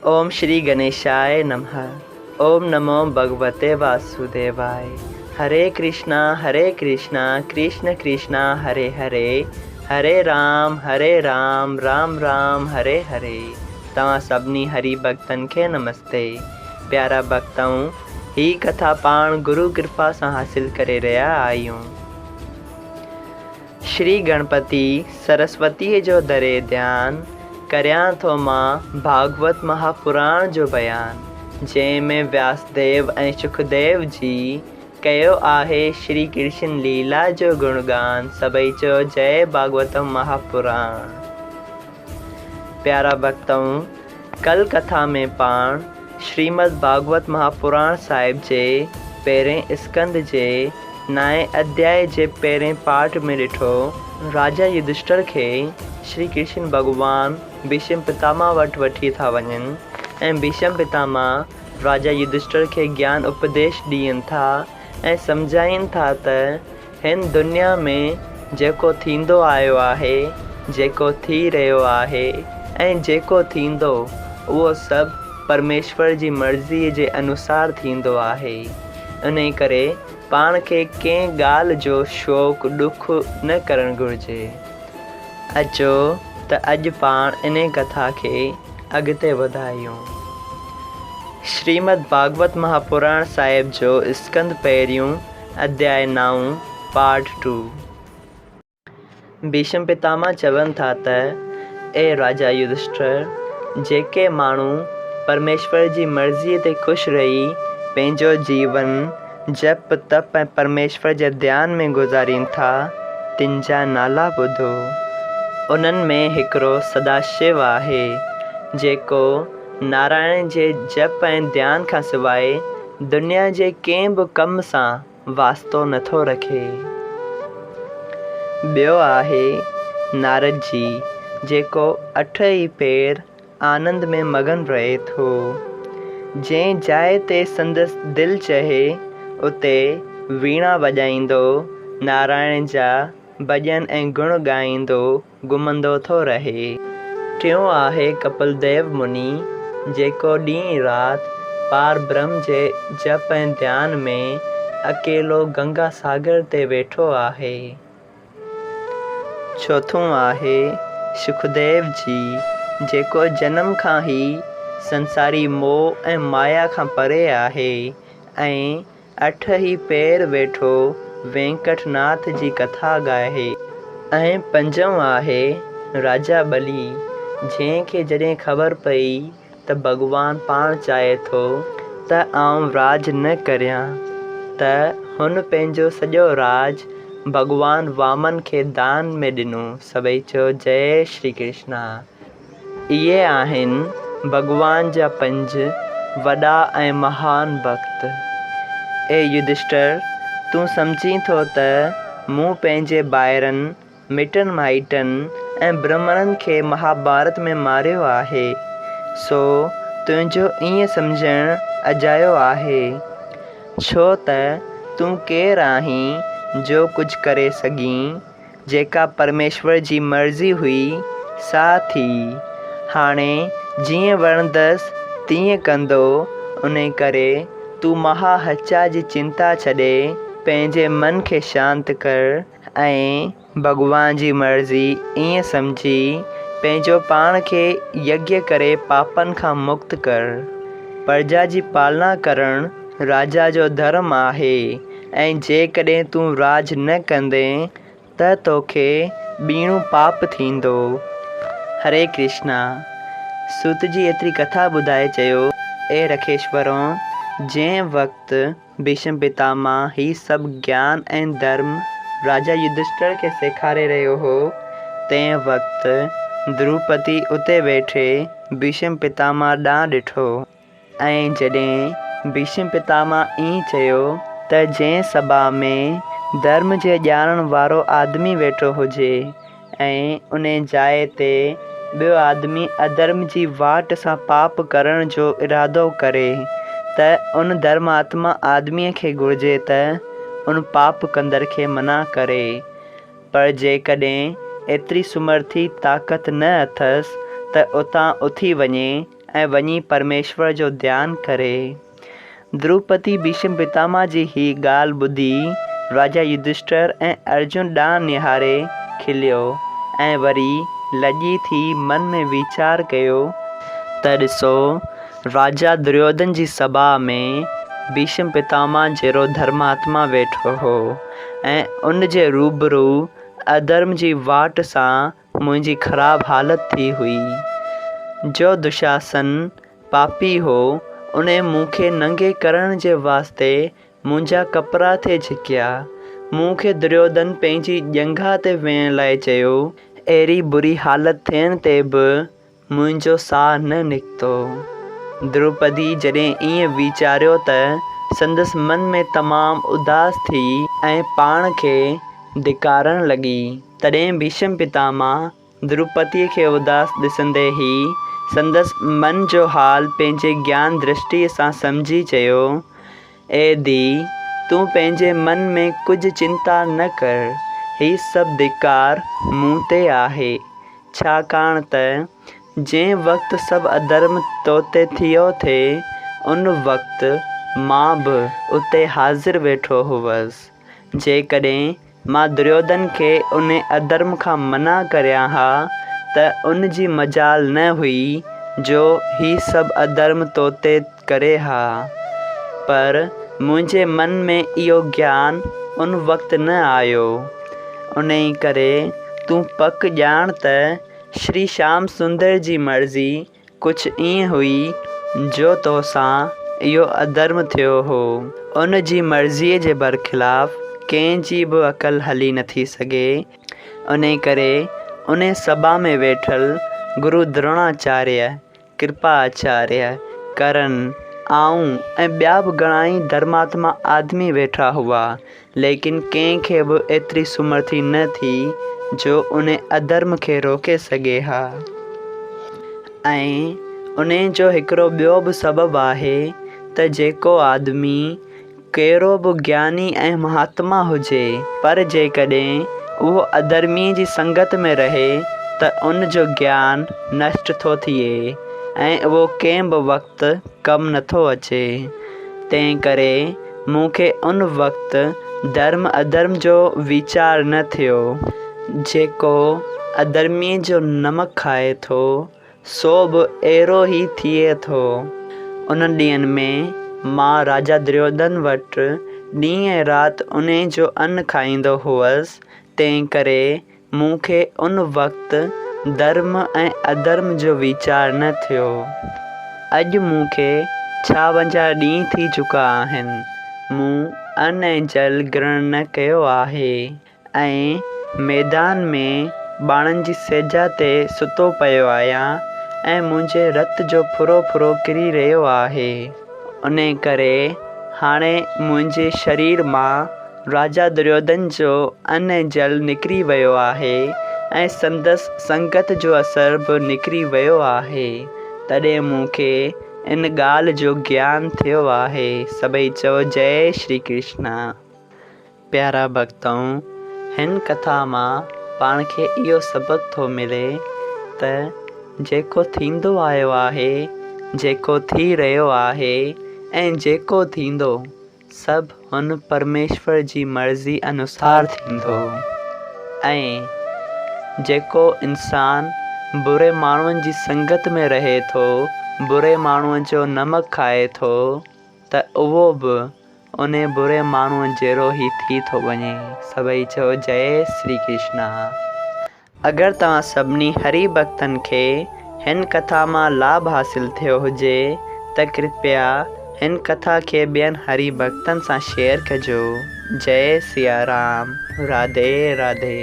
اوم شري گنيشاء نمه اوم نمو ڀڳوتي واسوديواء هري ڪرشنا هري ڪرشنا ڪرشن ڪرشنا هري هري هري رام هري رام رام رام هري هري توهان سڀني هري ڀڳتن کي نمستي پيارا ڀڳتؤ هي ڪٿا پاڻ گرو ڪرپا سان حاصل ڪري رهيا آهيون. شري گڻپتي سرسوتيء جو ڌري ڌيان، ڪريان ٿو مان ڀاڳوت مها پراڻ جو بيان، جنهن ۾ وياسديو ۽ شڪديو جي ڪيو آهي شري ڪرشن ليلا جو گڻگان، سڀئي چئو جئي ڀاڳوتم مها پراڻ. پيارا ڀڳتؤ! ڪل ڪٿا ۾ پاڻ شريمد ڀاڳوت مهاپراڻ صاحب جي پهرين اسڪنڌ جي نائين اڌيائي جي پهرين پارٽ ۾ ڏٺو، راجا يڌشٽر کي شري ڪرشن ڀڳوان ڀيشم پتاما وٽ وٺي ٿا وڃن ۽ ڀيشم پتاما راجا يڌشٽر کي گيان اپديش ڏين ٿا ۽ سمجهائين ٿا ته هن دنيا ۾ جيڪو ٿيندو آيو آهي، جيڪو ٿي رهيو آهي ۽ جيڪو ٿيندو، اهو سڀ پرميشور جي مرضيء جي انوسار ٿيندو آهي. انهيء ڪري پاڻ کي ڪنهن ڳالهه جو شوق، ڏک، نه ڪرڻ گهرجي. اچو ته اڄ پاڻ انهيء ڪٿا کي اڳتي وڌايون. شريمد ڀاڳوت مهاپراڻ صاحب جو اسڪنڌ پهريون اڌياء نائون، پارٽ ٽو. ڀيشم پتاما چون ٿا ته، اي راجا يڌشٺر! جيڪي ماڻهو پرميشور جي مرضيء تي خوش رهي پنهنجو جيون جپ، تپ ۽ پرميشور جي ڌيان ۾ گذارين ٿا، تن جا نالا ٻڌو. انهن ۾ هڪڙو سداشو آهي، جيڪو نارائڻ جي جپ ۽ ڌيان کان سواء دنيا جي ڪنهن به ڪم سان واسطو نٿو رکي. ٻيو آهي نارد جي، جيڪو اٺ ئي پير آنند ۾ مگن رهي ٿو. جنهن جاء تي سندس دل چاهي، اتي ويڻا وڄائيندو، نارائڻ جا ڀڄن ۽ گڻ ڳائيندو گهمندو ٿو رهي. ٽيون آهي ڪپل ديو مني، جيڪو ڏينهن رات پار برهم جي جپ ۽ ڌيان ۾ اڪيلو گنگا ساگر تي ويٺو آهي. چوٿون آهي شڪديو جي، جيڪو جنم کان ئي سنساري موهه ۽ مايا کان پري آهي ۽ اٺ ئي پير ويٺو وينڪٽ ناٿ جي ڪٿا ڳائي. ۽ پنجون آهي راجا ٻلي، جنهن کي جڏهن خبر پئي ته ڀڳوان پاڻ چاهي ٿو ته آئون راڄ نه ڪريان ته هن پنهنجو سڄو راڄ ڀڳوان وامن کي دان ۾ ڏنو. سڀئي چيو جئي شري ڪرشنا. اهي آهن ڀڳوان جا پنج وڏا ۽ مهان ڀڳت. اي يڌشٽر! تون سمجهين ٿو ته مون پنهنجي ڀائرن، مٽن مائٽن ۽ برهمڻن کي مهاڀارت ۾ ماريو آهي، سو تنهنجو ائين سمجهڻ اجايو آهي. ڇو ته تون ڪير آهين جو ڪجهه ڪري سگهين؟ جيڪا پرميشور جي مرضي هئي، سا ٿي. هاڻي جيئن وڻندس تيئن ڪندو، انهي ڪري تون مها هچا جي چنتا ڇڏي پنهنجي من کي شانت ڪر ۽ ڀڳوان جي مرضي ائين سمجهي پنهنجو پاڻ کي يگيه ڪري پاپن کان مڪت ڪر. پرجا جي پالنا ڪرڻ راجا جو ڌرم آهي. ۽ جيڪڏهن تون راڄ نه ڪندين ته توکي ٻيڻو پاپ ٿيندو. هري ڪرشنا. سوت جي ايتري ڪٿا ٻڌائي چيو، اي رکيشورو! جنهن وقت ڀيشم پتاما هي سڀ گيان ۽ ڌرم راجا يڌشٽر کي سيکاري رهيو هو، تنهن وقت دروپدي اتي ويٺي ڀيشم پتاما ڏانهن ڏٺو. ۽ جڏهن ڀيشم پتاما ائين چيو ته جنهن سڀا ۾ ڌرم جي ڄاڻڻ وارو آدمي ويٺو هجي ۽ انهي جاء تي ٻيو آدمي اڌرم جي واٽ سان پاپ ڪرڻ جو ارادو ڪري ته ان ڌرماتما آدميء کي گهرجي ته ان پاپ ڪندڙ کي منع ڪري پر جيڪڏهن ايتري سمرٿي، طاقت، نه اٿس ته اتان اٿي وڃي. ۽ وڃي پرميشور جو ڌيان ڪري. دروپدي ڀيشم پتاماه جي هي ڳالهه ٻڌي راجا يڌشٽر ۽ ارجن ڏانهن نهاري کليو ۽ وري لڄي ٿي من ۾ ويچار ڪيو ته ڏسو راجا دريوڌن جي سڀا ۾ ڀيشم پتاماه جهڙو ڌرماتما ويٺو هو ۽ ان جي روبرو اڌرم جي واٽ سان منهنجي خراب حالت ٿي هئي. جو دشاسن پاپي هو، انهي مون کي ننگي ڪرڻ جي واسطي منهنجا ڪپڙا ٿي ڇڪيا. مون کي دريوڌن پنهنجي ڄنگهه تي ويهڻ لاء چيو. اهڙي بري حالت ٿيڻ تي به منهنجو ساهه نه نڪتو. دروپدي جڏهن ائين ويچاريو ته سندس من ۾ تمام اداس ٿي ۽ پاڻ کي ڌڪارڻ لڳي. تڏهن ڀيشم پتاماه دروپديء کي اداس ڏسندي ئي سندس من جو حال پنهنجي گيان درشٽيء سان سمجهي چيو، اي ڌيء! تون پنهنجي من ۾ ڪجهه چنتا نه ڪر. هي سڀ ڌڪار مون تي آهي. ڇاڪاڻ ته جنهن وقت سڀ اڌرم تو تي ٿيو ٿي، ان وقت مان به اتي حاضر ويٺو هوس. جيڪڏهن مان دريوڌن کي انهي اڌرم کان منع ڪريان ها ته ان جي مجال نه هئي جو هي سڀ اڌرم تو تي ڪري ها. پر منهنجي من ۾ اهو گيان ان وقت نه آيو. انهي ڪري تون پڪ ڄاڻ ته شري شيام سندر جي مرضي ڪجهه ائين هئي جو توسان اهو اڌرم ٿيو هو. ان جي مرضيء جي برخلاف ڪنهن جي به عقل هلي نٿي سگهي. انهي ڪري انهي سڀا ۾ ويٺل گرو دروناچاريه ڪرپا آچاريه، ڪرن، آئون ۽ ٻيا به گهڻائي ڌرماتما آدمي ويٺا هئا، ليڪن ڪنهن کي به ايتري سمرٿي نه ٿي جو انهي اڌرم کي روڪي سگهي ها. ۽ انهي جو هڪڙو ٻيو به سبب آهي ته جيڪو آدمي ڪهڙو به گياني ۽ مهاتما هجي، پر جيڪڏهن اهو اڌرميء جي سنگت ۾ رهي ته ان جو گيان نشٽ ٿو ٿئي ۽ اهو ڪنهن به وقت ڪم نٿو اچي. تنهن ڪري مون کي ان وقت ڌرم اڌرم جو ويچار نه ٿيو. جيڪو اڌرميء جو نمڪ کائي ٿو، سو به اهڙو ئي ٿئي ٿو. انهن ڏينهن ۾ مان راجا دريوڌن وٽ ڏينهن ۽ رات انهي جو ان کائيندو هئس، تنهن ڪري مون کي ان وقت ڌرم ۽ اڌرم جو ويچار نه ٿيو. اڄ مون کي ڇاونجاهه ڏينهن ٿي چڪا آهن، مون ان ۽ جل گرهڻ نه ڪيو آهي. ۽ ميدان ۾ ٻاڻن جي سيجا تي ستو پيو آهيان ۽ منهنجي رت جو ڦرو ڦرو ڪري رهيو آهي. انهي ڪري هاڻي منهنجي شرير مان راجا دريوڌن جو ان ۽ جل نڪري ويو آهي ۽ سندس سنگت جو اثر به نڪري ويو آهي. تڏهن مون کي ان ڳالهه جو گيان ٿيو آهي. سڀئي چئو جئي شري ڪرشنا. پيارا ڀڳتؤ! هن ڪٿا مان پاڻ کي اهو سبق ٿو ملي ته جيڪو ٿيندو آيو آهي، جيڪو ٿي رهيو آهي ۽ جيڪو ٿيندو، سڀ هن پرميشور جي مرضي انوسار ٿيندو ۽ جيڪو انسان بري ماڻهن جي سنگت ۾ رهي ٿو، بري ماڻهوء جو نمڪ کائي ٿو ته اهو به انهي بري ماڻهوء جهڙو ئي ٿي ٿو وڃي. سڀئي چئو جئي شري ڪرشنا. اگر توهان سڀني هري ڀڳتن کي هن ڪٿا مان لاڀ حاصل ٿيو هجي ته ڪرپيا هن ڪٿا کي ٻين هري ڀڳتن سان شيئر ڪجو. جئي سيا رام. راڌي راڌي.